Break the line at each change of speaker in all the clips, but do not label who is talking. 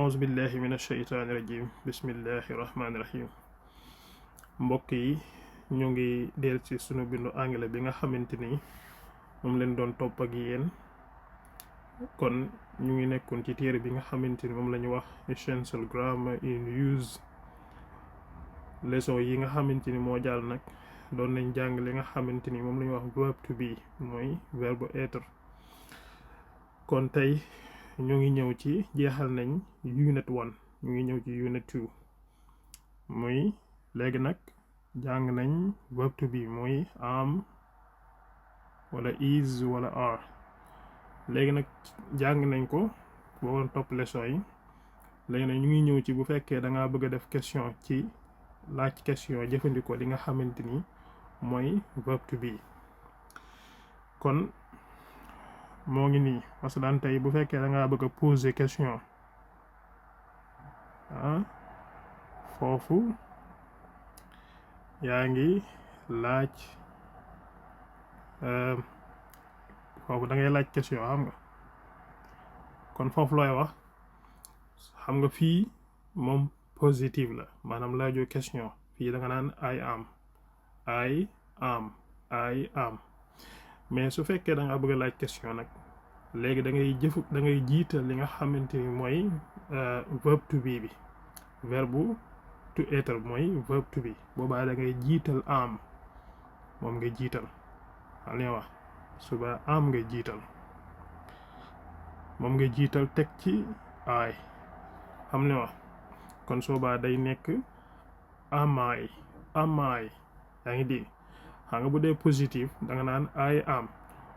أعوذ بالله من الشيطان الرجيم بسم الله الرحمن الرحيم mbokk yi ñu ngi del ci sunu bindu anglais bi nga xamanteni mom leen doon top ak yeen kon ñu ngi nekkon ci téré bi nga xamanteni mom lañu wax essential grammar in use leçon yi nga xamanteni mo jall nak doon nañ jang li nga xamanteni mom lañu wax verb to be moy verbe être kon tay ñu ngi ñëw ci jeexal nañ unit 1 ñu ngi ñëw ci unit 2 muy légui nak jàng nañ verb to be muy am wala is wala are légui nak jàng nañ ko bo won top leçon yi légui nak ñu ngi ñëw ci bu fekkee da nga bëgg def question ci laaj question jëfëndiko li nga xamanteni moy verb to be kon mo ngi ni masalan tay bu fekkee da nga bëgg poser question fofu yaangi laaj fofu da ngay laaj question xam nga kon fofu loy wax xam nga fi mom positive la manam laaju question fi da nga nan I am mais su fekkee da nga bëgg laaj question nak légui da ngay jiital li nga xamanteni moy verb to be bi verbe to être moy verb to be boba da ngay jiital am mom nga jiital xale wax suba am nga jiital mom nga jiital tek ci I xam ne wax kon soba day nekk amay yaa ngi di xam nga bu dee positif da nga naan I am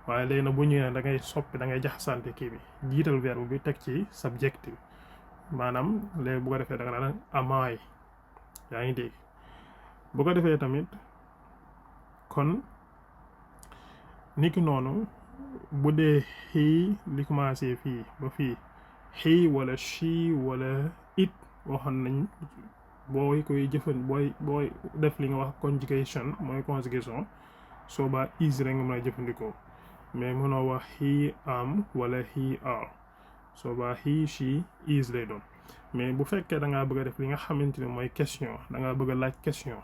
waaye léegi nag bu ñëwee da ngay soppi da ngay jaxasante kii bi jiital verbe bi teg ci subject bi maanaam léegi bu ko defee da nga naan amay yaa ngi dégg bu ko defee tamit kon niki noonu bu dee he li commencé fii ba fii he wala she wala it waxoon nañ booy koy jëfan booy def li nga wax conjugation mooy conjugation soo ba is rek nga mën a jëfandikoo mais mënoo wax he am wala he are soo ba he she is lay doon mais bu fekkee da ngaa bëgg a def li nga xamante ne mooy question da ngaa bëgg a laaj question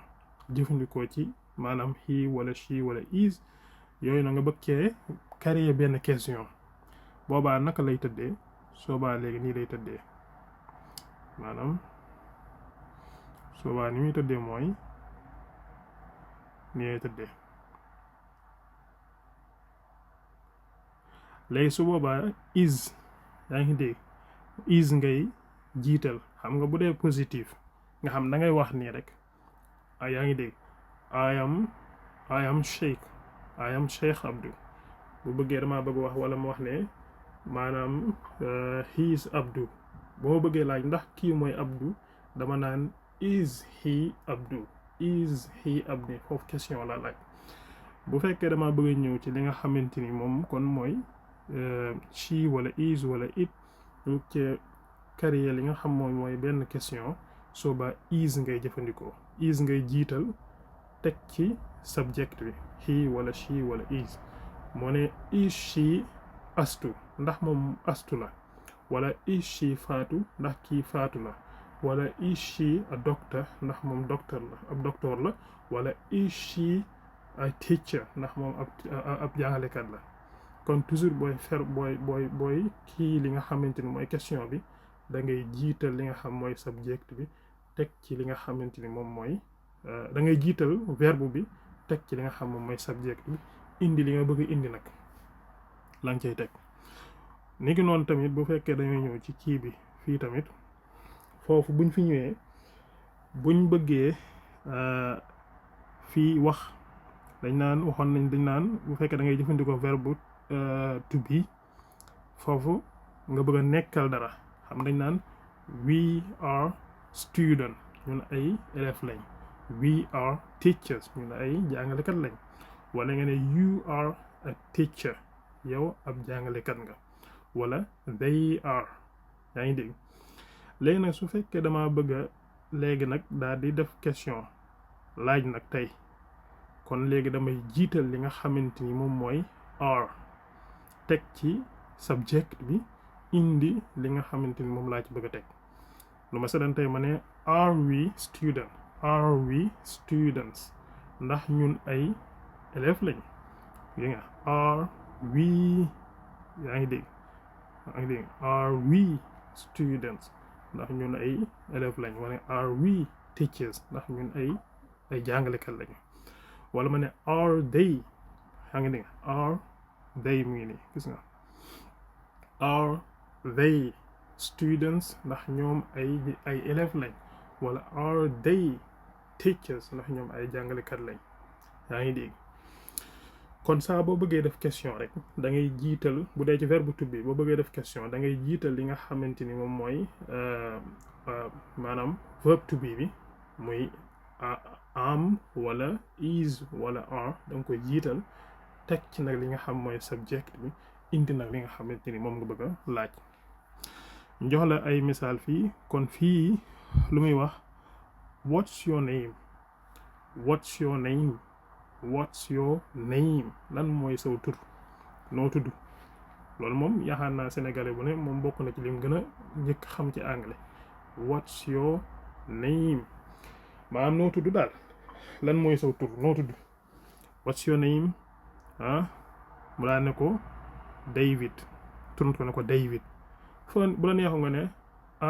jëfandikoo ci maanaam he wala she wala is yooyu na nga bëgg cee créer benn question boobaa naka lay tëddee soo baa léegi nii lay tëddee maanaam soba ni muy tëddee mooy ni lay tëddee léegi su boobaa is yaa ngi dégg is ngay jiital xam nga bu dee positif nga xam da ngay wax nii rek yaa ngi dégg I am Cheikh Abdou bu bëggee dama bëgg wax wala mu wax ne maanaam he is Abdou bu ma bëggee laaj ndax kii mooy Abdou dama naan is he Abdou foofu question la laaj bu fekkee dama bëgg ñëw ci li nga xamante ni moom kon mooy she wala is wala it ñu ci créer li nga xam moom mooy benn question soo ba is ngay jëfandikoo is ngay jiital teg ci subject bi he wala she wala is moo ne is she Astu ndax moom Astu la wala is she Faatu ndax kii Faatu la wala is she a doctor ndax moom docteur la wala is she a teacher ndax moom ab jàngalekat la kon toujours booy kii li nga xamante ni mooy question bi da ngay jiital li nga xam mooy subject bi teg ci li nga xamante ni moom mooy da ngay jiital verbe bi teg ci li nga xam moom mooy subject bi indi li nga bëgg indi nag la nga cay teg ni ki noonu tamit bu fekkee dañoo ñëw ci kii bi fii tamit foofu buñ fi ñëwee buñ bëggee fii wax dañ naan bu fekkee da ngay jëfandikoo verbe to be foofu nga bëgg a nekkal dara xam dañ naan we are student ñun ay élèves lañ we are teachers ñun ay jàngalekat lañ wala nga ne you are a teacher yow ab jàngalekat nga wala they are yaa ngi dégg léegi nag su fekkee dama bëgg a léegi nag daal di def question laaj nag tey kon léegi damay jiital li nga xamante ni moom mooy are teg ci subject bi indi li nga xamante ni moom laa ci bëgg a teg lu ma sedan tey ma ne are we students ndax ñun ay élèves lañ yi nga are we yaa ngi dégg are we students ndax ñun ay élèves lañ wala are we teachers ndax ñun ay jàngalekat lañu wala ma ne are they yaa ngi dégg are they mu ngi nii gis nga are they students ndax ñoom ay élèves lañ wala are they teachers ndax ñoom ay jàngalekat lañ yaa ngi dégg kon saa boo bëggee def question rek da ngay jiital bu dee ci verbe to be boo bëggee def question da ngay jiital li nga xamante ni moom mooy maanaam verbe to be bi muy am wala is wala are da nga koy jiital teg ci nag li nga xam mooy subject bi indi nag li nga xamante ni moom nga bëgg a laaj jox la ay misaal fii kon fii lu muy wax what's your name lan mooy saw tur noo tudd loolu moom yaakaar naa sénégalais bu ne moom bokk na ci lim gën a njëkk xam ci anglais what's your name maanaam noo tudd daal lan mooy saw tur noo tudd what's your name mu daan ne ko David turnt ko ne ko David foo bu la neexoo nga ne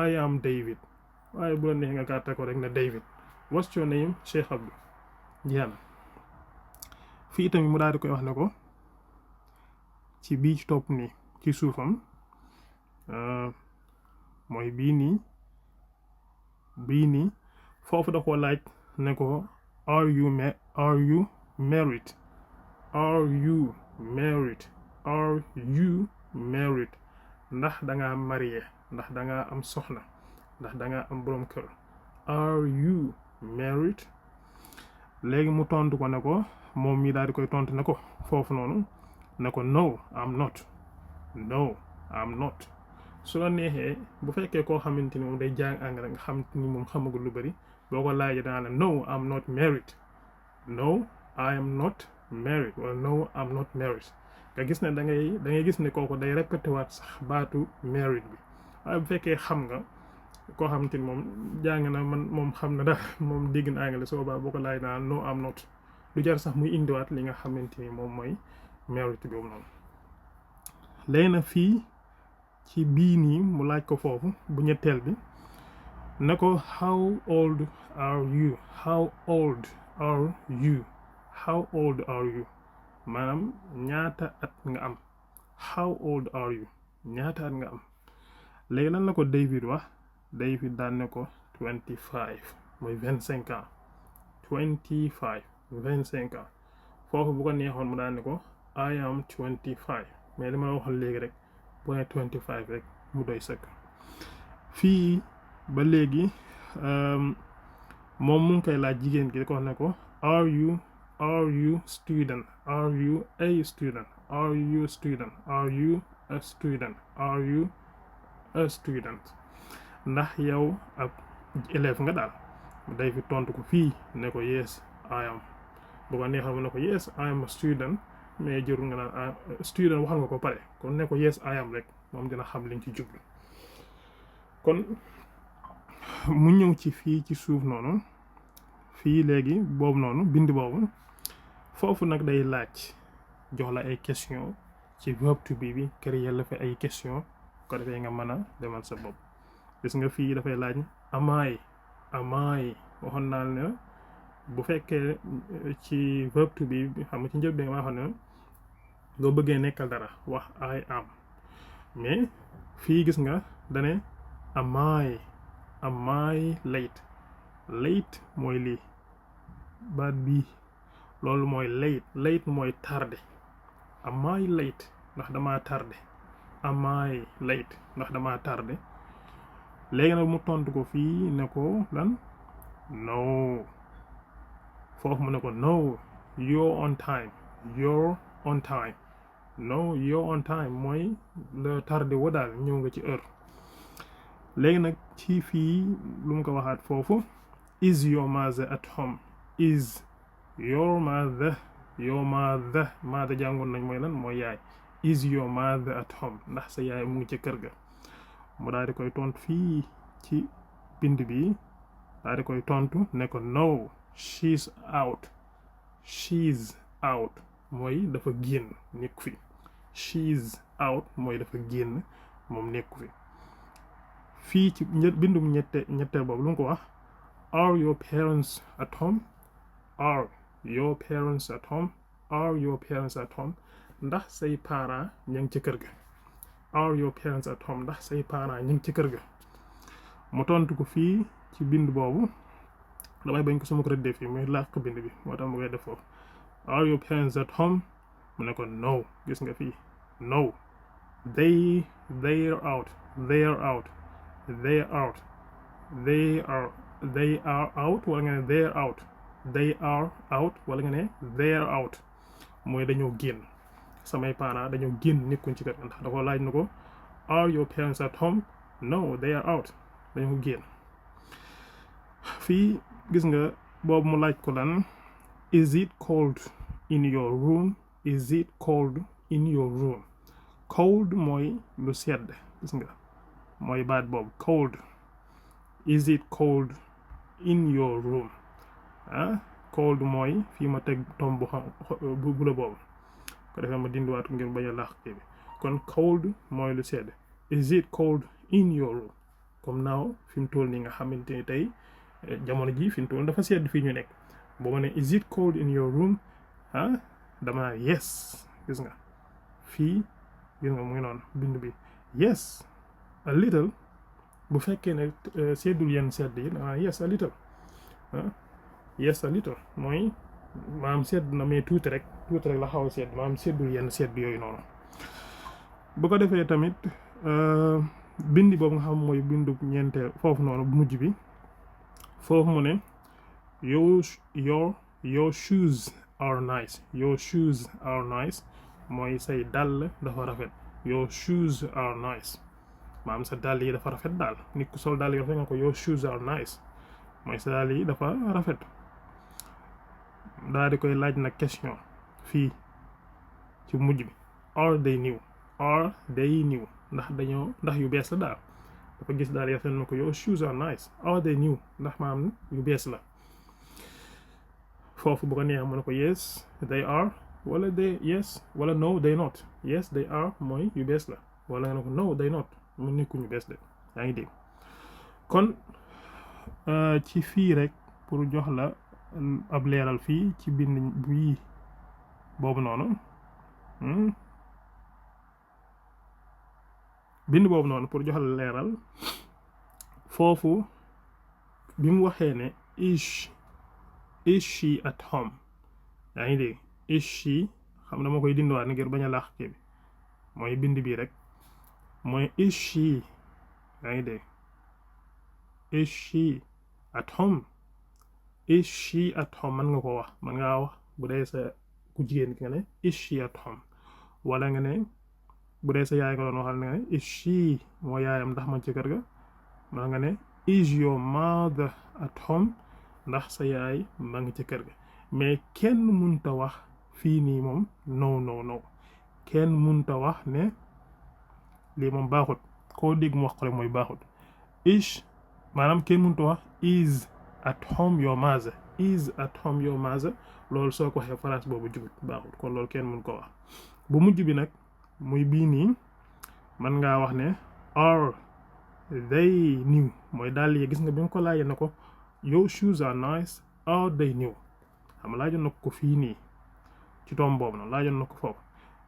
I am David waaye bu la neexee nga gàtta ko rek ne David what's your name Cheikh Abdou jeex na fii tamit mu daal di koy wax ne ko ci bii ci topp nii ci suufam mooy bii nii foofu da ko laaj ne ko are you married ndax da ngaa marié ndax da ngaa am soxna ndax da ngaa am borom kër are you married léegi mu tontu ko ne ko moom mi daal di koy tontu ne ko foofu noonu ne ko no I'm not su la neexee bu fekkee koo xamante ni moom day jàng anglais nga xam ni moom xamagul lu bari boo ko laajee danaa la no I'm not married no I am not married wala no I'm not married nga gis ne da ngay gis ne kooku day répété waat sax baatu married bi waaye bu fekkee xam nga koo xamante ni moom jàng na moom xam na daal moom dégg na anglais soo baa boo ko laaj danaa no I'm not lu jar sax muy indiwaat li nga xamante ni moom mooy married boobu noonu léegi nag fii ci bii nii mu laaj ko foofu bu ñetteel bi ne ko how old are you maanaam ñaata at nga am how old are you ñaata at nga am léegi lan la ko David wax David daan ne ko 25 mooy 25 ans 25 ans foofu bu ko neexoon mu daan ne ko I am 25 mais li ma la waxoon léegi rek bu ne 25 rek mu doy sëkk fii ba léegi moom mu ngi koy laaj jigéen gi di ko wax ne ko are you a student ndax yow ab élève nga daal day fi tontu ko fii ne ko yes I am bu ko neexal mu ne ko yes I am a student mais jërul nga naan student waxal nga ko pare kon ne ko yes I am rek moom dina xam liñ ci jublu kon mu ñëw ci fii ci suuf noonu fii léegi boobu noonu bind boobu foofu nag day laaj jox la ay question ci verbe to be bi créer la fa ay question ko defee nga mën a demal sa bopp gis nga fii dafay laaj amaay waxoon naa ne bu fekkee ci verbe to be xam nga ci njël bi nga xam ne nga bëggee nekkal dara wax I am mais fii gis nga dane amaay late mooy lii baat bii loolu mooy late mooy tardé amaay late ndax damaa tardé amaay late ndax damaa tardé léegi nag mu tontu ko fii ne ko lan no foofu mu ne ko no you're on time no you're on time mooy la tardé wa daal ñëw nga ci heure léegi nag ci fii lu mu ko waxaat foofu is your mother at home is your mother jàngoon nañ mooy lan mooy yaay is your mother at home ndax sa yaay mu ngi ca kër ga mu daal di koy tontu fii ci bind bi daa di koy tontu ne ko no she's out mooy dafa génn nekku fi. she's out mooy dafa génn moom nekku fi. fii ci bindum ñetteel boobu lu mu ko wax are your parents at home are your parents at home are your parents at home ndax say parents ña ngi ci kër ga are your parents at home ndax say parents ña ngi ci kër ga mu tontu ko fii ci bind boobu damay bañ ko sama ko rëddee fii muy làq bind bi moo tax mu koy def foofu are your parents at home mu ne ko no gis nga fii no they're out they are out wala nga ne they're out they are out wala nga ne they're out mooy dañoo génn samay parents dañoo génn nekkuñ ci kër ndax da ko laaj na ko are your parents at home no they are out dañoo génn. fii gis nga boobu mu laaj ko lan is it cold in your room is it cold in your room cold mooy lu sedd gis nga mooy baat boobu cold is it cold in your room cold mooy fii ma teg tom bu la boobu ko defee ma dindiwaat ko ngir bañ a laax kii bi kon cold mooy lu sedd is it cold in your room comme naaw fi mu toll nii nga xamante ni tey jamono ji fi mu toll dafa sedd fii ñu nekk boo ma ne is it cold in your room dama naan yes gis nga fii gis nga mu ngi noonu bind bi yes a little bu fekkee ne seddul yenn sedd yi yes a little yes a little mooy maam sedd na mais tuuti rek la xaw a sedd maam seddul yenn sedd yooyu noonu. bu ko defee tamit bindi boobu nga xam mooy bindu ñeenteel foofu noonu bu mujj bi foofu mu ne your shoes are nice mooy say dàll dafa rafet your shoes are nice maam sa dàll yi dafa rafet daal nit ku sol dàll yi rafet nga ko your shoes are nice mooy sa dàll yi dafa rafet. daal di koy laaj nag question fii ci mujj bi are they new ndax yu bees la daal dafa gis daal yafel na ko your shoes are nice are they new ndax maam yu bees la foofu bu ko neex mu ne ko yes they are wala wala no they not yes they are mooy yu bees la wala nga ne ko no they not mu nekku ñu bees de yaa ngi dégg kon ci fii rek pour jox la ab leeral fii ci bind bii boobu noonu pour jox la leeral foofu bi mu waxee ne is she at home yaa ngi dégg is she xam na ma koy dindiwaat ni ngir bañ a laax kii bi mooy bind bii rek mooy is she yaa ngi dégg is she at home is she at home man nga ko wax man ngaa wax bu dee sa ku jigéen ki nga ne is she at home wala nga ne bu dee sa yaay nga doon waxal nga ne is she moo yaayam ndax man ci kër ga man nga ne is your mother at home ndax sa yaay ma ngi ci kër ga mais kenn munta wax fii nii moom no kenn munta wax ne lii moom baaxut koo dégg mu wax ko rek mooy baaxut is maanaam kenn munta wax is at home your mother loolu soo ko waxee phrase boobu jubut baaxut kon loolu kenn mun ko wax bu mujj bi nag muy bii nii man ngaa wax ne are they new mooy daal yi gis nga bi nga ko laajee na ko your shoes are nice are they new xam nga laajoon na ko fii nii ci toom boobu noonu laajoon na ko foofu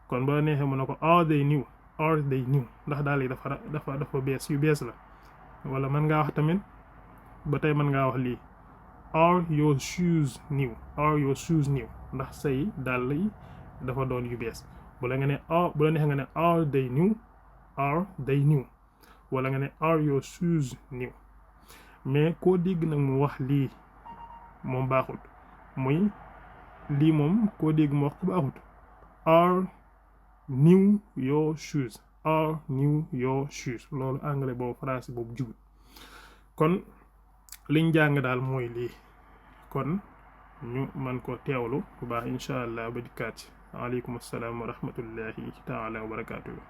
kon ba neexee mu ne ko are they new ndax daal yi dafa bees yu bees la wala man ngaa wax tamit ba tey mën ngaa wax lii are your shoes new ndax say dàll yi dafa doon yu bees bu la neexee nga ne are they new wala nga ne are your shoes new mais koo dégg nag mu wax lii moom baaxut muy lii moom koo dégg mu wax ko baaxut are new your shoes loolu anglais boobu français boobu jubut kon liñ jàng daal mooy lii kon ñu man ko teewlu bu baax incha allah ba dikkaat aleykum assalaam wa rahmatullahi taala wa barakatuhu